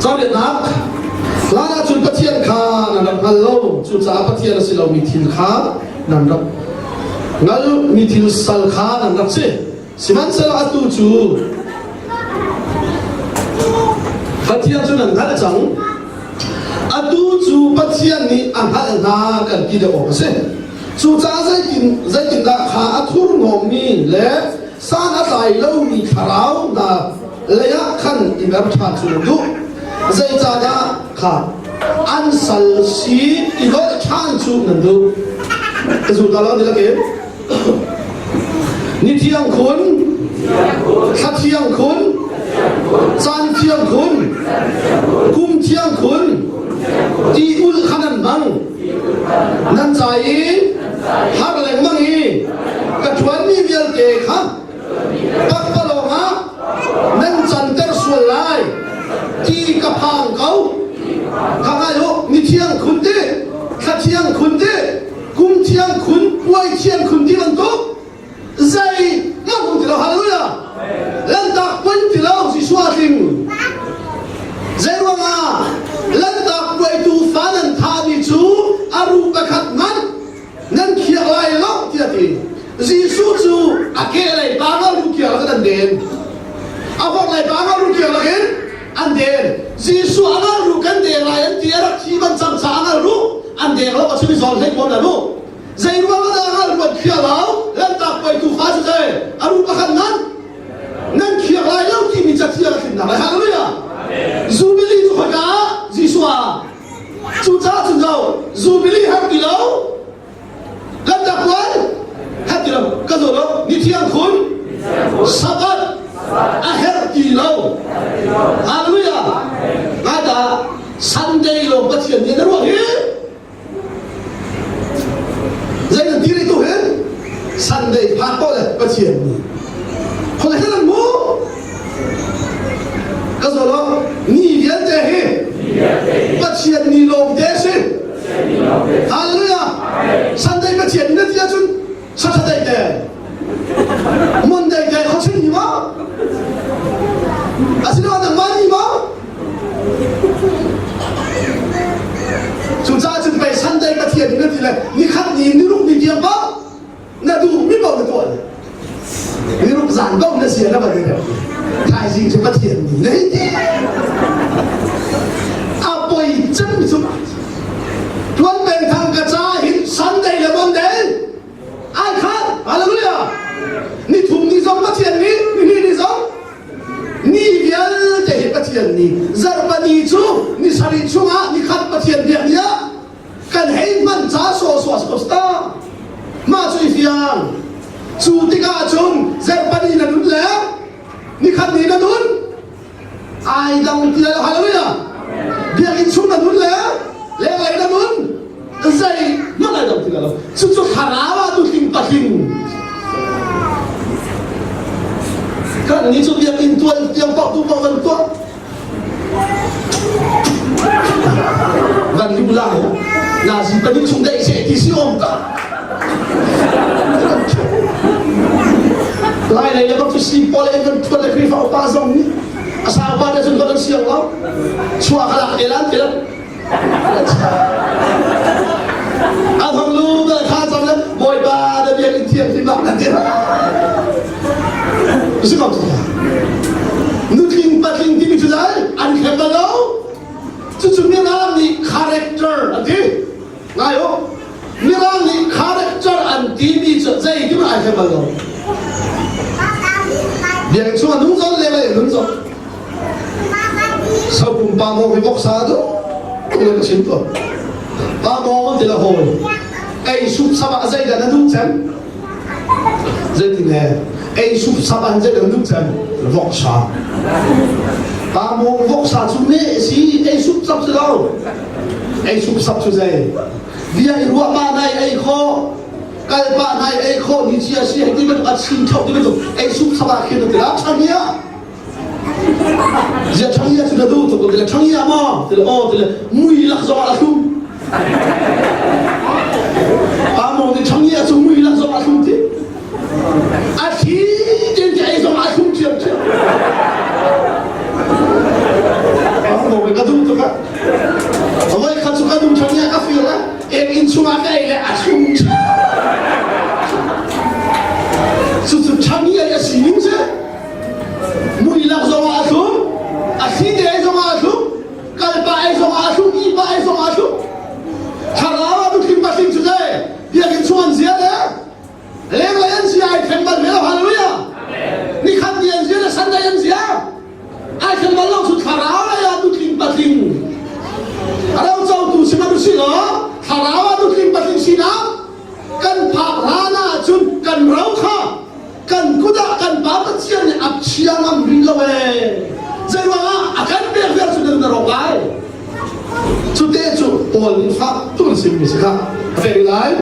Cawnpiaknak Hlan ahcun Pathian kha nan rak hngal lo, cucaah Pathian a si lomi thil kha nan rak hngalmi thil sal kha nan rak si. Sihmanhsehlaw atu cu Pathian cu nan hngalh cang. Atu cu Pathian nih a hngalh hna kan ti deuh awk a si. Cucaah zeitin zeitindah kha a thurhnawmmi le san a tlai lomi thlarau hna leiah khan i mer ṭhan cu nan duh. Zeicahdah kha an sal si i dolh ṭhan cu nan duh? Ka zul ta lo ti lakin. Ni thiang khun, thla thiang khun, caan thiang khun, kum thiang khun, ti ul kha nan hmang. Nan ca i har lengmang i ka ṭuanmi vialte kha pakpalawng ah nan canter sual lai ti ka phang ko. Kha ngai u, ni thiang khun ti, thla thiang khun ti, kum thiang khun, puai thiang khun ti bantuk zei hmanh um ti lo. Hallelujah! Lanhtak puai um ti lo, Jesuh a tling. Zei ruangah lanhtak puai tuufa nan thahmi cu a ru pakhat hmanh nan khiak lai lo tiah a ti. Jesuh cu a kehlei pa nga ru kiak lakin an den. A vorhlei pa nga ru kiak lakin an den. Jesuh a ngal ru kan deng lai an ti a rak thi ban cang caah a ngal ru an deng lo a chim i zawn hlei pawn anu. Zei ruang ah dah a ngal ru an khia lo? Lanhtak puai tuufa cu zei? A ru pakhat nan nan khiak lai lo timi cathiang a tlinnak lai. Hallelujah! Jubilee cu khoika ah? Jesuh ah. Cucaah cun zo Jubilee har ti lo. Lanhtak puai har ti lo. Ka zo lo. Ni thiang khun. Sabbath a herh ti lo. Hallelujah! Ngai ta Sunday lawng Pathian nih na ruah hi Zei nan ti rih tu hin Sunday phak ko le Pathian nih khoi hin an mu ka zo lo ni vialte hi Pathian ni lawng te si Hallelujah Sunday Pathian ni na ti ahcun Saturday te Monday te khawchin ni ma asinain nangmah ni ma Cucaah cun pei Sunday Pathian na ti le nikhat ni niruk ni tiang pa na duh mi paoh na tuah le niruk zan ko na sia na van i thaizing cu Pathian ni na hei ti a poi cem mi cu tuan peng thang ka ca hin Sunday le Monday ai khat hallelujah ni thum ni zong Pathian ni ni hnih ni zong Ni vialte hi Pathian ni zarhpani cu ni sarih chungah nikhat Pathian biak ni ah kan hei hman ca sawhsawh a si ko ta. Mah cu i fiang. Cu tikah cun zarhpani na nun le nikhat ni na nun ai dang ti lai lo. Hallelujah. Biakinn chung na nun le lenglei na nun zei hmanh ai dang ti lai lo. Cucu thlarau ah nutling patling kan ni cu biakinn tual tiang paoh tu paoh kan tuah van lu lai nazi palik chung daih seh ti si om ka lai lei le bak cu si pawl in kan thuat le Khrihfa upa zong nih a sau pa te cun kan siang lo chuah ka lak te lan te lan A thong lu na kha cang le Bawipa na biakinn thianghlim ah nan ti. Si ko Nutling patling timi cu dai an khem bal lo. Cucu Mirang nih character an ti. Ngai u. Mirang nih character an timi cu zei ti ai khem bal lo. Biakinn chung ah nung zon le le nun zon. Sopum pa maw hi voksa tu le ka chim ko. Pa maw ti la hawi. Ei sup sap ah zei dah na duh cem? Zeitin he? Ei sup sap ah zei dah na duh cem? Voksa. Pa maw voksa cu me si ei sup sap si lo. Ei sup sap cu zei? Bia i ruah pa nai ei kho kal pa nai ei kho ni chia si hei ti bantuk a chin tho ti bantuk ei sup sap ah khin ti la changia Zia ṭhangia cu na duh tuk ti le ṭhangia maw ti le aw ti le mui lak zong ah a thlum. Pa maw nih ṭhangia cu mui lak zong ah a thlum ti. A thi tin ti ei zong ah a thlum ṭhiamṭhiam. Pa maw ka. kha. Voi khat cu ka nu ṭhan ka fir le ek inn chungah ka ei le a thlum. Cucu ṭhami a sining si. Mui lak zongah a thlum, a thli te ei zongah a thlum, kalpa ei zongah a thlum, ihpa ei zongah a thlum. Thlarau ah nutling patling cu zei biakinn chung an zia le lenglei an zia ai thleng bal ve lo. Hallelujah. Nikhat ni an zia le Sunday an zia ai thleng bal lo cu thlarau lei ah nutling patling ro cotu si hmanh usih law thlarau ah nutling patling sinak kan phak hlan ah cun kan ro kha kan kut ah kan Pa Pathian nih a chia ngam rih lo ee. Zeiruang ah a kan pek vial cu nan rawk lai. Cu te cu Paul nih fak tuk in simmi si kha a pek lai.